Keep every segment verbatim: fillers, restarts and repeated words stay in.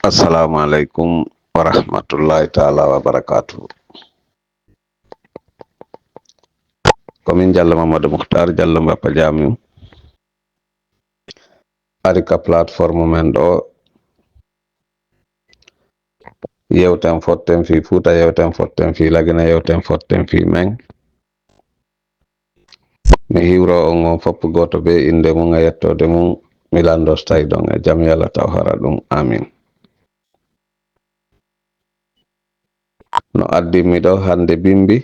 Assalamu alaikum wa rahmatullahi ta'ala wa barakatuh. Ko min Jallo Mamadou Mukhtar Jallo Mbappa Jamiu, ari ka plateforme men ɗo. Yewten fotten fii Fuuta, yewten fotten fii Lagine, yewten fotten fii men. Mi hiwro on, on fof gooto bee innde mum e yettoode mum. Mi lanndo so tawi ɗon e jam, yo Allah taw hara ɗum. Amin. No addimi ɗo hannde bimbi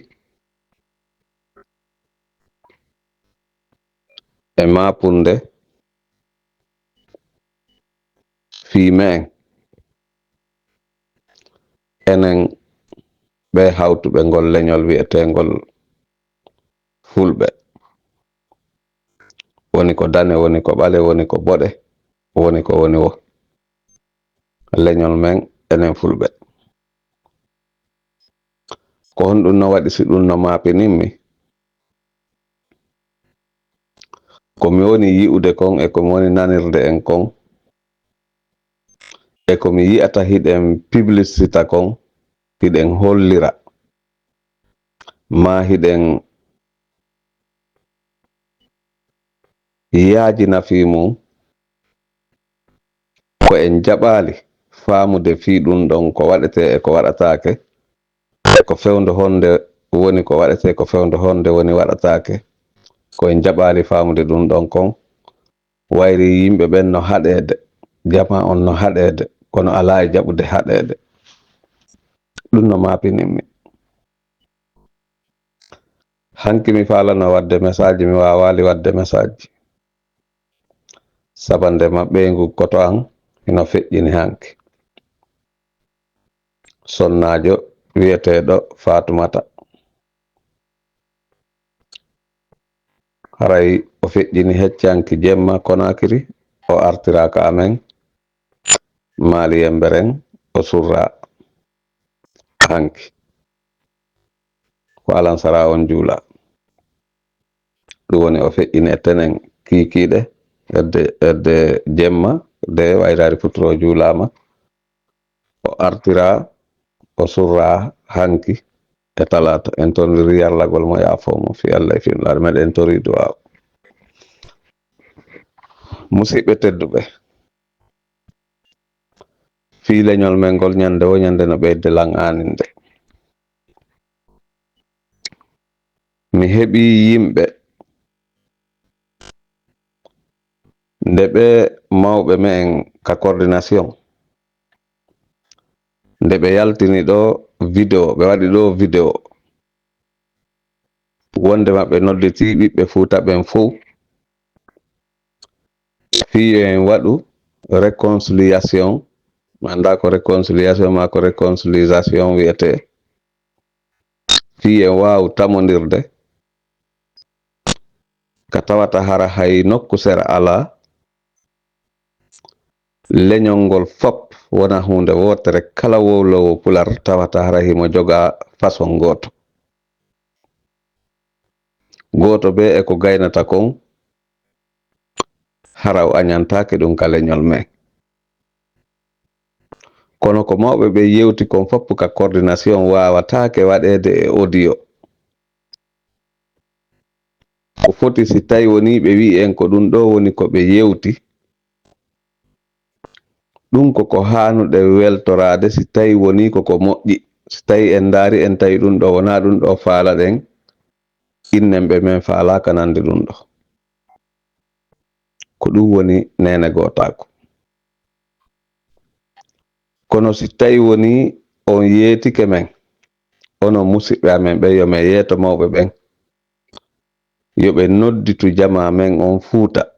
e maapunde fii me'en, enen ɓe hawtuɓe ngol leñol wi'eteengol Fulɓe. Woni ko dane, woni ko ɓale, woni ko boɗe, woni ko woni wo. Leñol men enen Fulɓe. Ko honɗum no waɗi si ɗum no maapinimmi? Ko mi woni yi'ude kon e ko mi woni nanirde en kon, e ko mi yi'ata hiɗen publicita kon, hiɗen hollira, maa hiɗen yaajina fii mum, ko en jaɓaali faamude fii ɗum ɗon ko waɗetee e ko waɗataake, e ko fewndo honde woni ko waɗetee, ko fewndo honde woni waɗataake, ko en jaɓaali faamude ɗum ɗon kon. Wayri yimɓe ɓen no haɗeede, jamaa on no haɗeede, kono alaa e jaɓude haɗeede. Ɗum no maapinimmi. Hanki mi faalano waɗde mesaaji, mi waawaali waɗde mesaaji. Sabande ma ɓeyngu koto an hino feƴƴini hanki. Sonnaajo wi'eteeɗo Faatumata. Haray o feƴƴini heccanki jemma Konakiri, o artira ka amen Maali Yemberen, o surra hanki. Ko alansara on juula. Ɗum woni o feƴƴini e tenen kiikiiɗe, edde, edde jemma, de wayraari futuro juulaama. O artira, o surra hanki e talaata. En toriri yarlagol mo, yaafo mo fii Allah e fii Nulaaɗo. Meɗen tori duwaaw. Musiɓɓe tedduɓe, fii leñol men ngol, ñande wo ñande no ɓeyde lan aaninde. Mi heɓii yimɓe, nde ɓe mawɓe me'en ka coordination, nde ɓe yaltini ɗo vidéo, ɓe waɗi ɗo vidéo, wonde maɓɓe nodditii ɓiɓɓe Fuuta ɓen fow, fii yo en waɗu réconciliation, mi anndaa ko réconciliation maa ko réconciliation wi'etee, fii en waawu tamondirde, ka tawata hara hay nokku sera alaa, leñol ngol fop wona huunde wootere, kala wowloowo Pular tawata hara himo jogaa façon gooto. Gooto bee e ko gaynata kon, hara o añantaake ɗum ka leñol men. Kono ko mawɓe ɓe yewti kon fof ka coordination waawataake waɗeede e audio. Ko foti si tawi wonii ɓe wi'i en ko ɗum ɗo woni ko ɓe yewti, ɗum ko ko haanuɗe weltoraade si tawi wonii ko ko moƴƴi. Si tawi en ndaari en tawi ɗum ɗo wonaa ɗum ɗo faalaɗen, innen ɓe men faalaaka nande ɗum ɗo. Ko ɗum woni neene gootaaku. Kono si tawi wonii on yeetike men, onon musiɓɓe amen ɓe, yo men yeeto mawɓe ɓen, yo ɓe nodditu jamaa men on Fuuta.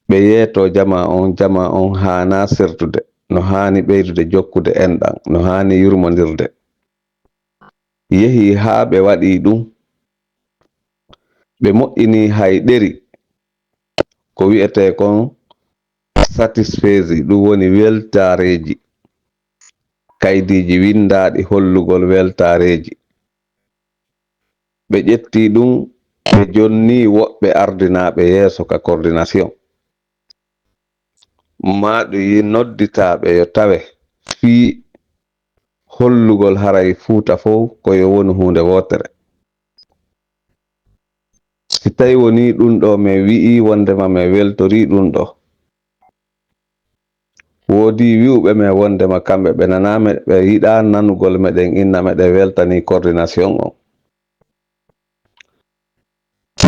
Ɓe yeeto jamaa on, jamaa on haanaa sertude, no haani ɓeydude jokkude enɗan, no haani yurmondirde. Yehi haa ɓe waɗi ɗum, ɓe moƴƴini hay ɗeri, ko wi'etee kon satisfaisi, ɗum woni weltaareeji, kaydiiji winndaaɗi hollugol weltaareeji. Ɓe ƴetti ɗum, ɓe jonni woɓɓe ardinaaɓe yeeso ka coordination. Maa ɗum yi nodditaaɓe yo tawe fii hollugol haray Fuuta fow ko yo wonu huunde wootere. Si tawi wonii ɗum ɗoo men wi'ii wonndema men weltorii ɗum ɗoo, woodii wi'uɓe men wonndema kamɓe ɓe nanaa meɗen, ɓe yiɗaa nanugol meɗen inna meɗen weltanii coordination on.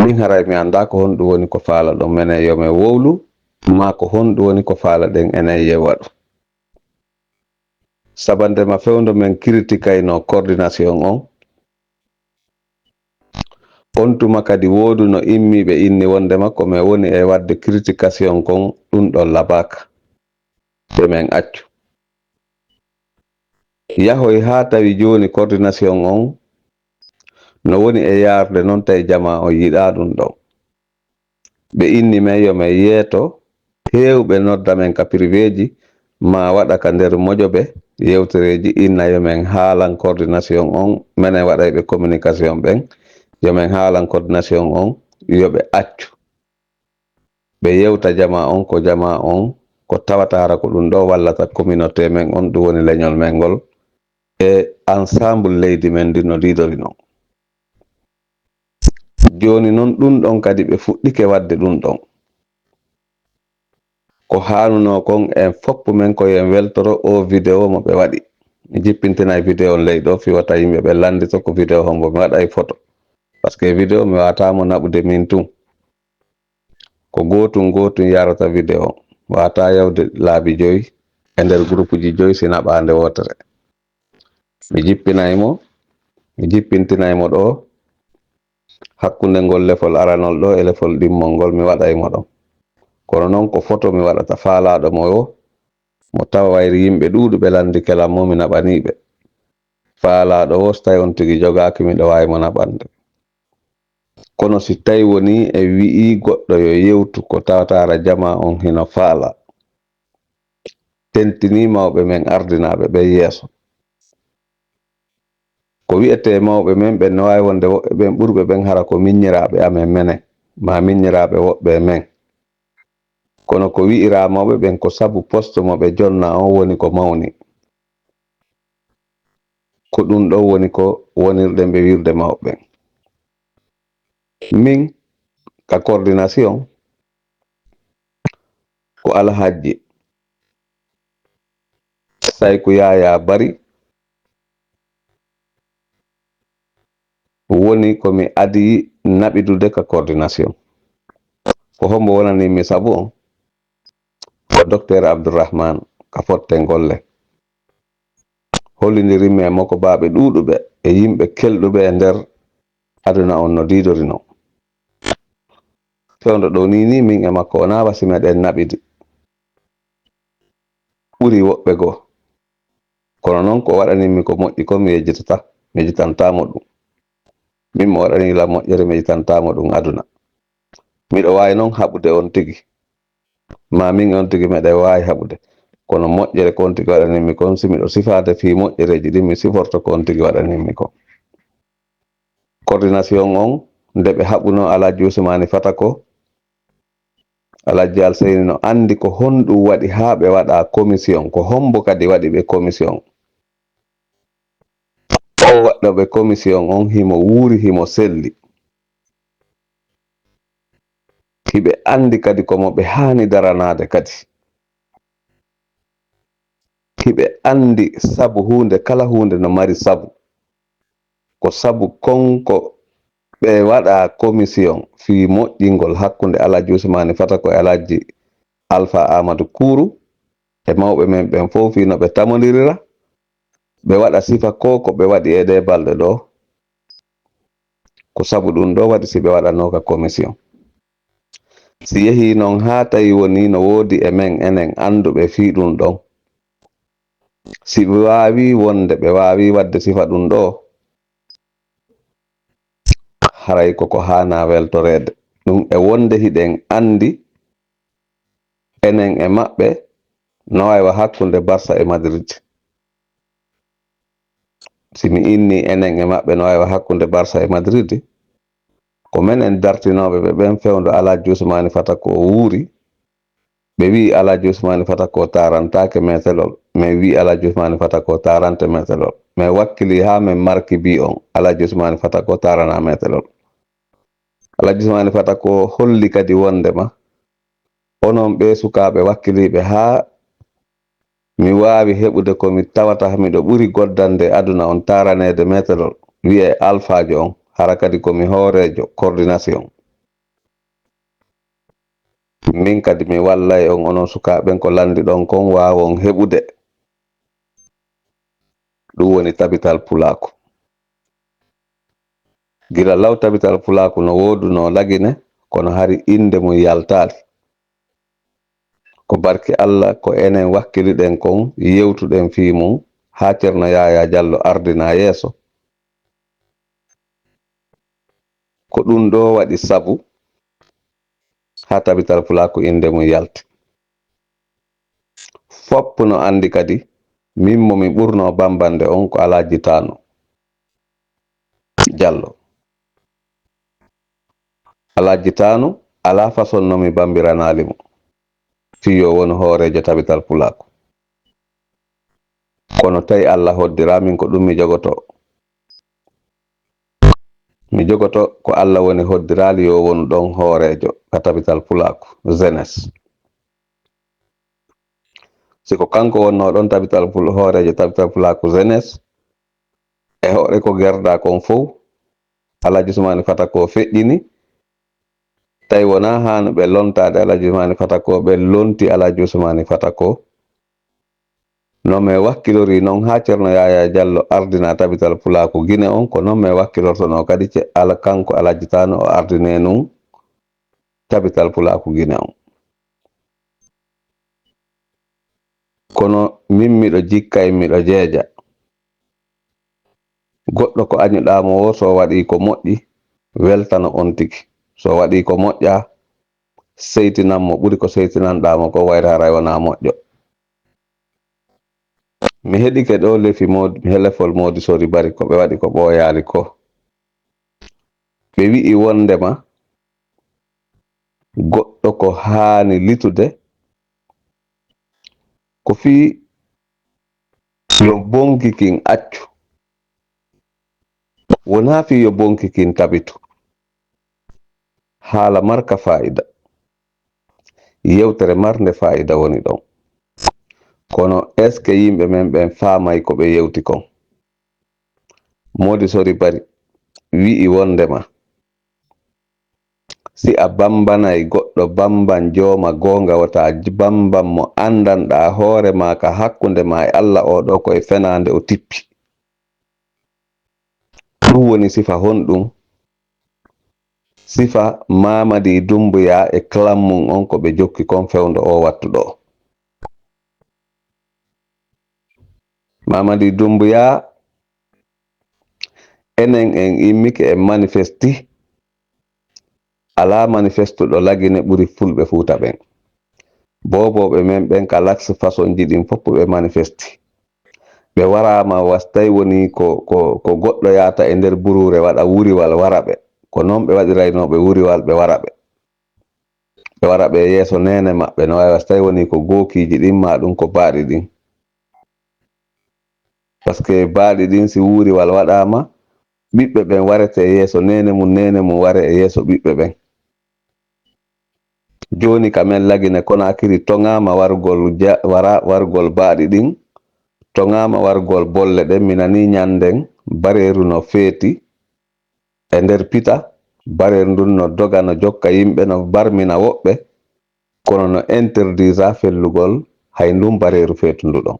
Min haray mi anndaa ko honɗum woni ko faalaɗon menen yo men wowlu, maa ko honɗum woni ko faalaɗen enen yo waɗu. Sabandema fewndo men kiritikaynoo coordination on, on tuma kadi wooduno immiiɓe inni wonndema ko men woni e waɗde critication kon ɗum ɗon labaaka. Yo men accu. Yahoy haa tawi jooni coordination on no woni e yaarde non tawi jamaa on yiɗaa ɗum ɗon. Ɓe inni men yo men yeeto, heewɓe nodda men ka priveeji, maa waɗa ka nder mojobe yewtereeji, inna yo men haalan coordination on, menen waɗayɓe communication ɓen, yo men haalan coordination on, yo ɓe accu. Ɓe yewta jamaa on, ko jamaa on, ko tawata hara ko ɗum ɗoo wallata communauté men on, ɗum woni leñol men ngol, e ensemble leydi men ndin no diidori non. Jooni non ɗum ɗon kadi ɓe fuɗɗike waɗde ɗum ɗon. Ko haanunoo kon en foppu men ko yo en weltoro oo vidéo mo ɓe waɗi. Mi jippintinay vidéo on ley ɗoo fii wata yimɓe ɓe lanndito ko vidéo hombo mi waɗay photo. Parce que vidéo mi waawataa mo naɓude min tun. Ko gootun gootun yarata vidéo. Waawataa yawde laabi joyi e nder groupe ji joyi si naɓaa nde wootere. Mi jippinay mo, mi jippintinay mo ɗoo, hakkunde ngol lefol aranol ɗoo e lefol ɗimmol ngol, mi waɗay mo ɗon. Kono non ko photo mi waɗata, faalaaɗo mo woo, mo tawa wayri yimɓe ɗuuɗuɓe lanndike lan mo, mi naɓanii ɓe. Faalaaɗo woo, so tawi on tigi jogaaki, miɗo waawi mo naɓande. Kono si tawi wonii e wi'ii goɗɗo yo yewtu ko tawata hara jamaa on hino faala, tentinii mawɓe men ardinaaɓe ɓen yeeso. Ko wi'etee mawɓe men ɓen no waawi wonde woɓɓe ɓen ɓurɓe ɓen hara ko miññiraaɓe amen menen, maa miññiraaɓe woɓɓe e men. Kono ko wi'iraa mawɓe ɓen ko sabu poste mo ɓe jonna on woni ko mawni. Ko ɗum ɗon woni ko wonirɗen ɓe wi'ude mawɓe ɓen. Min ka coordination ko Alhajji Sayku Yaayaa Bari woni ko mi adii naɓidude ka coordination. Ko hombo wonanii mi sabu on? Ko Docteur Abdourahmane ka Fotten Golle. Hollindirimmi e makko baaɓe ɗuuɗuɓe e yimɓe kelɗuɓe e nder aduna on no diidori non. Fewndo ɗoo nii nii min e makko wonaa wa si meɗen naɓidi. Ɓuri woɓɓe goo. Kono non ko waɗanimmi ko moƴƴi kon mi yejjitata, mi yejjitantaa mo ɗum. Min mo waɗanii lan moƴƴere mi yejjitantaa mo ɗum aduna. Miɗo waawi non haɓude on tigi. Maa min on tigi meɗen waawi haɓude. Kono moƴƴere ko on tigi waɗanimmi kon, si miɗo sifaade fii moƴƴereeji ɗin, mi siforto ko on tigi waɗanimmi kon. Coordination on, nde ɓe haɓunoo Alhaji Usmaani Fata ko, Alhaji Alseyni no anndi ko honɗum waɗi haa ɓe waɗa commission, ko hombo kadi waɗi ɓe commission. O waɗɗo ɓe commission on himo wuuri, himo selli. Hiɓe anndi kadi ko mo ɓe haani daranaade kadi. Hiɓe anndi sabu huunde, kala huunde no mari sabu. Ko sabu kon ko ɓe waɗa commission fii moƴƴingol hakkunde Alhaji Usmaani Fata ko e Alhaji Alfa Aamadu Kuuru e mawɓe men ɓen fow fii no ɓe tamondirira, ɓe waɗa sifa ko ko ɓe waɗi e ɗee balɗe ɗoo. Ko sabu ɗum ɗoo waɗi si ɓe waɗanoo ka commission. Si yehii non haa tawi wonii no woodi e men enen annduɓe fii ɗum ɗon, si ɓe waawii wonde ɓe waawii waɗde sifa ɗum ɗoo, haray ko ko haanaa weltoreede. Ɗum e wonde hiɗen anndi enen e maɓɓe no waawi wa hakkunde Barça e Madrid. Si mi innii enen e maɓɓe no waawi wa hakkunde Barça e Madrid, ko menen dartinooɓe ɓe ɓen fewndo Alhaji Usmaani Fata ko o wuuri, Ɓe wi'i Alhaji Usmani Fata ko taarantaake meetelol. Min wi'i Alhaji Usmani Fata ko taarante meetelol. Min wakkili haa min marki bi on Alhaji Usmani Fata ko taarana meetelol. Alhaji Usmani Fata ko holli kadi wondema onon ɓee sukaaɓe wakkiliiɓe haa mi waawi heɓude ko mi tawata miɗo ɓuri goddande aduna on taaraneede meetelol, wi'ee alfaajo on, hara kadi ko mi hooreejo coordination. Min kadi mi wallay on onon sukaaɓen ko lanndiɗon kon waawon heɓude. Ɗum woni Tabital Pulaaku. Gila law Tabital Pulaaku no woodunoo Lagine, kono hari innde mum yaltaali. Ko barki Alla ko enen wakkiliɗen kon, yewtuɗen fii mum haa Ceerno Yaayaa Jallo ardinaa yeeso. Ko ɗum ɗoo waɗi sabu haa Tabital Pulaaku innde mum yalti. Fof no anndi kadi min mo mi ɓurnoo bambande on ko Alhaji Taano Jallo. Alhaji Taano alaa façon no mi bambiranaali mo fii yo wonu hooreejo Tabital Pulaaku. Kono tawi Alla hoddiraa min ko ɗum mi jogotoo. Mi jogoto ko Alla woni hoddiraali yo wonu ɗon hooreejo ka Tabital Pulaaku, jeunesse. Si ko kanko wonnoo ɗon Tabital Pul-, hooreejo Tabital Pulaaku jeunesse, e hoore ko gerdaa kon fow, Alhaji Usmani Fata ko feƴƴini, tawi wonaa haanuɓe lontaade Alhaji Usmani Fata ko, ɓe lonti Alhaji Usmani Fata ko. No mi wakkilori non haa Ceerno Yaayaa Jallo ardina Tabital Pulaaku Gine on, ko non mi wakkilortonoo kadi ce-, Ala-, kanko Alhaji Taano o ardinee nun Tabital Pulaaku Gine on. Kono min miɗo jikkay, miɗo jeeja. Goɗɗo ko añuɗaa mo woo, so waɗii ko moƴƴi, weltano on tigi. So waɗii ko moƴƴaa, seytinan mo ɓuri ko seytinanɗaa mo ko, wayre haray wonaa moƴƴo. Mi heɗike ɗoo lefi Moodi, helefol Moodi Sori Bari ko ɓe waɗi ko ɓooyaali ko. Ɓe wi'i wondema goɗɗo ko haani litude ko fii yo bonki kin accu. Wonaa fii yo bonki kin tabitu. Haala marka faayida. Yewtere marnde faayida woni ɗon. Kono est-ce que yimɓe men ɓen faamay ko ɓe yewti kon? Moodi Sori Bari wi'i wondema si a bambanay goɗɗo, bamban jooma goonga, wota j-, bamban mo anndanɗaa hoore maa ka hakkunde maa e Alla, oo ɗoo ko e fenaande o tippi. Ɗum woni sifa honɗum? Sifa Mamadi Dumbuya e clan mum on ko ɓe jokki kon fewndo oo wattu ɗoo. Mamadi Dumbuya, enen en immike en manifesti, alaa manifestuɗo Lagine ɓuri Fulɓe Fuuta ɓen. Boobooɓe men ɓen ka laks façonji ɗin fof ɓe manifesti. Ɓe waraama was tawi woni ko, ko, ko goɗɗo yaata e nder buruure waɗa wuriwal wara ɓe. Ko noon ɓe waɗiraynoo ɓe wuriwal ɓe wara ɓe. Ɓe wara ɓe yeeso neene maɓɓe no waawi was tawi woni ko gookiiji ɗin maa ɗum ko baaɗi ɗin. Parce que baaɗi ɗin si wuriwal waɗaama, ɓiɓɓe ɓen warete e yeeso neene mum, neene mum ware e yeeso ɓiɓɓe ɓen. Jooni ka men Lagine Konakiri toŋaama wargol ja-, wara-, wargol baaɗi ɗin, toŋaama wargol bolle ɗen. Mi nanii ñannden bareeru no feeti e nder pita, bareeru ndun no doga, no jokka yimɓe, no barmina woɓɓe, kono no interdisa fellugol hay ndun bareeru feetundu ɗon.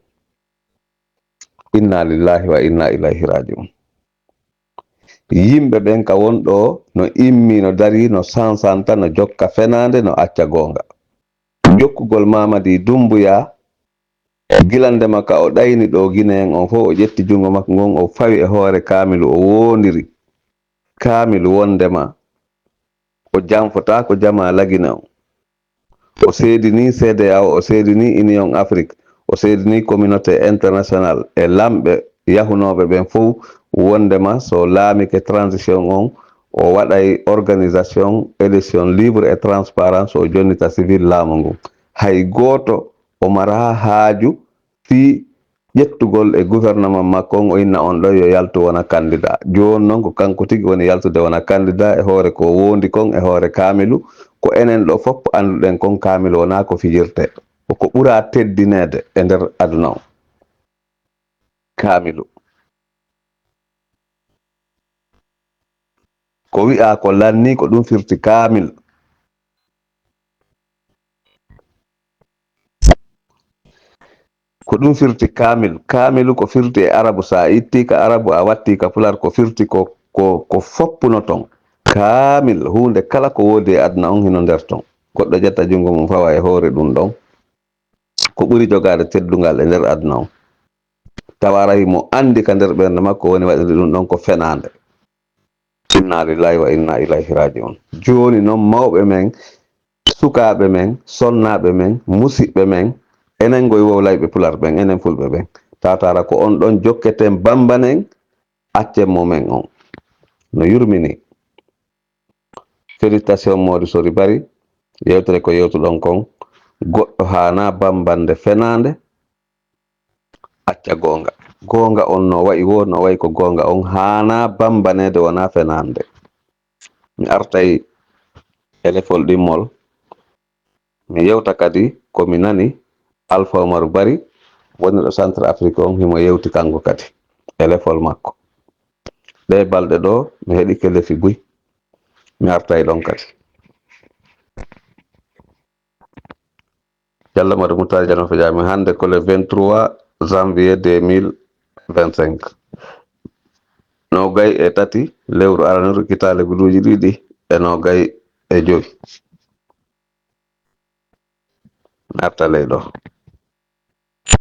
Inna lillahi wa inna ilayhi raji'un. Yimɓe ɓen ka won ɗoo no immi, no dari, no sansanta, no jokka fenaande, no acca goonga. Jokkugol Mamadi Dumbuya, gila ndema ka o ɗayni ɗoo Gine en on fof, o ƴetti junngo makko ngon, o fawi e hoore kaamilu, o woondiri kaamilu wondema o janfotaako jamaa Lagine on. O seedinii C D A O, o seedinii Union Afrique, o seedinii communauté international e lamɓe yahunooɓe ɓen fof wondema so laamike transition on, o waɗay organisation élection libre et transparence, o jonnita civil laamu ngun. hay gooto o maraa haaju fii ƴettugol e gouvernement makko on, o inna on ɗon yo yaltu wona candidat. Jooni non ko kanko tigi woni yaltude wona candidat e hoore ko woondi kon, e hoore kaamilu. Ko enen ɗo fof annduɗen kon, kaamilu wonaa ko fijirtee. Ko ko ɓuraa teddineede e nder aduna on. Kaamilu. Ko wi'aa ko lanni, ko ɗum firti kaamil. Ko ɗum firti kaamil. Kaamilu ko firti e arabu, so a ittii ka arabu, a wattii ka pular, ko firti ko, ko, ko foppuno ton. Kaamil, huunde kala ko woodi e aduna on hino nder ton. Goɗɗo ƴetta junngo mum fawa e hoore ɗum ɗon. Ko ɓuri jogaade teddungal e nder aduna on. Tawa aray mo anndi ka nder ɓernde makko woni waɗude ɗum ɗon ko fenaande. Inna lillahi wa inna ilayhi raji'un. Jooni non mawɓe men, sukaaɓe men, sonnaaɓe men, musiɓɓe men, enen ngoy wowlayɓe pular ɓen, enen fulɓe ɓen. Tawata ara ko on ɗon jokketen bambanen, accen mo men on. No yurmini. Félicitations Mody Sori Bari. Yewtere ko yewtuɗon kon. Goɗɗo haanaa bambande fenaande. Acca goonga. Goonga on no wa'i woo, no wa'i ko goonga on haanaa bambaneede, wonaa fenaande. Mi artay e lefol ɗimmol. Mi yewta kadi ko mi nani Alpha Umaru Bari, woniɗo Centre Afrique on, himo yewti kanko kadi e lefol makko. Ɗee balɗe ɗoo, mi heɗike lefi buy. Mi artay ɗon kadi. Yalla Madu Mutari Jano Fajami, hannde ko le vingt-trois janvier deux mille vingt-cinq. Noogay e tati lewru aranuru kitaale guduuji ɗiɗi e noogay e jowi. Mi arta ley ɗo.